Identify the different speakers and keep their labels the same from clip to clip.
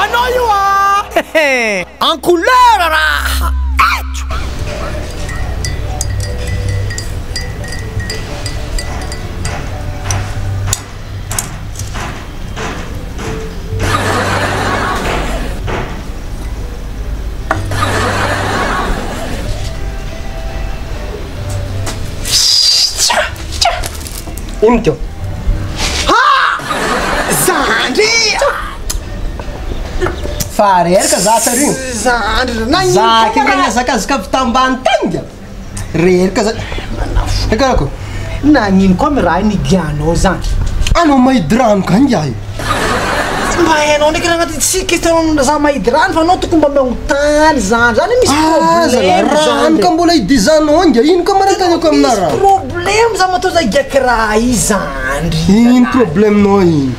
Speaker 1: Anao io ah! En couleur raha! Eto!
Speaker 2: Ino teo?
Speaker 1: Ha! Zandry!
Speaker 2: Fa reraka za tary io.
Speaker 1: Zandry! Na ino
Speaker 2: Za
Speaker 1: koa
Speaker 2: kegny
Speaker 1: raha-
Speaker 2: nihazakazaka avy tambany tagny. Reraka za. Ekarako.
Speaker 1: Nagnino koa mi raha nigianao zandry?
Speaker 2: Anao mahidy rano ka ingahy.
Speaker 1: Mba hainao ndraiky raha agnaty tsy question za mahidy rano fa anao tokony mba magnontany zandry. Zany misy
Speaker 2: Ah, zala
Speaker 1: problème
Speaker 2: rano
Speaker 1: zandry.
Speaker 2: ka mbola hidizanao inga. Ino ka maratanyako amina
Speaker 1: Misy
Speaker 2: rano?
Speaker 1: problème za matoa za higiaky raha i zandry.
Speaker 2: Ino problème-nao ino?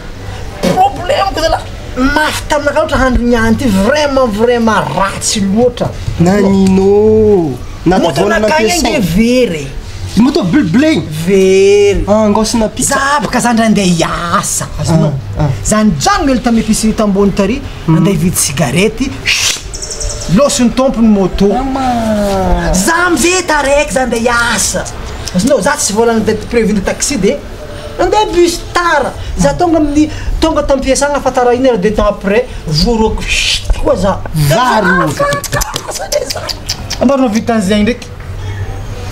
Speaker 1: Problème ko zala mafy taminakahy loatra handro niany ty vraiment vraiment ratsy loatra.
Speaker 2: Nagnino?
Speaker 1: Moto
Speaker 2: Natavolana
Speaker 1: nakay ange
Speaker 2: ampiasaina.
Speaker 1: very.
Speaker 2: Moto bleu
Speaker 1: Very.
Speaker 2: Angosina pizza.
Speaker 1: Za baka zandry andeha hiasa azonao.
Speaker 2: Ah, ah.
Speaker 1: Za nijanona hely tamin'ny épicerie tambony tary andeha hividy cigarette. Losy ny tompony moto. Za amizay taraiky za andeha hiasa. Azonao za tsy vola nandeha prévu ny taxi de nandeha bus tara. Za tonga amin'ny tonga tam-piasagna fa tara une heure de temps après voaroako koa za.
Speaker 2: Varoka.
Speaker 1: Ambaranao vitan'izegny ndraiky.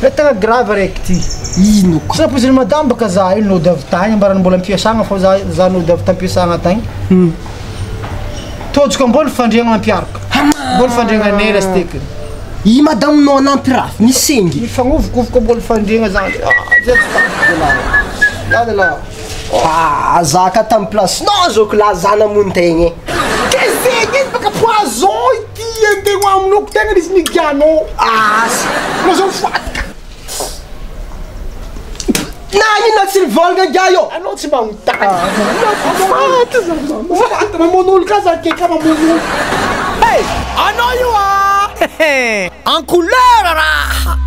Speaker 1: Le tegna grave araiky ty.
Speaker 2: Ino ka?
Speaker 1: Tsy nampoizin'ny madame baka za io nody avy tagny ambarany mbola am-piasagna fô za za nody avy tam-piasagna tagny. Tôjoko ambony fandriagna mampiaraka. Ambony fandriagnanay rastekiny.
Speaker 2: I madame-nao nampirafy nisengy.
Speaker 1: Mifagnovokovoka ambony fandriagna zany. Ah, zay tsy takiko zalahy. Ya zalahy.
Speaker 2: Ah, za ka tamin'ny place-nao zao la za namono tegna e.
Speaker 1: Ke zegny izy baka poison ity andeha ho aminao tegna izy nigianao.
Speaker 2: Ah,
Speaker 1: Anao zao mifatka.
Speaker 2: na ino tsy nivolagna ingahy io.
Speaker 1: Anao tsy magnontany. Faty za. Faty mamono olo ka za ke ka mamono olo.
Speaker 3: Hey! Anao io ah! En couleur raha!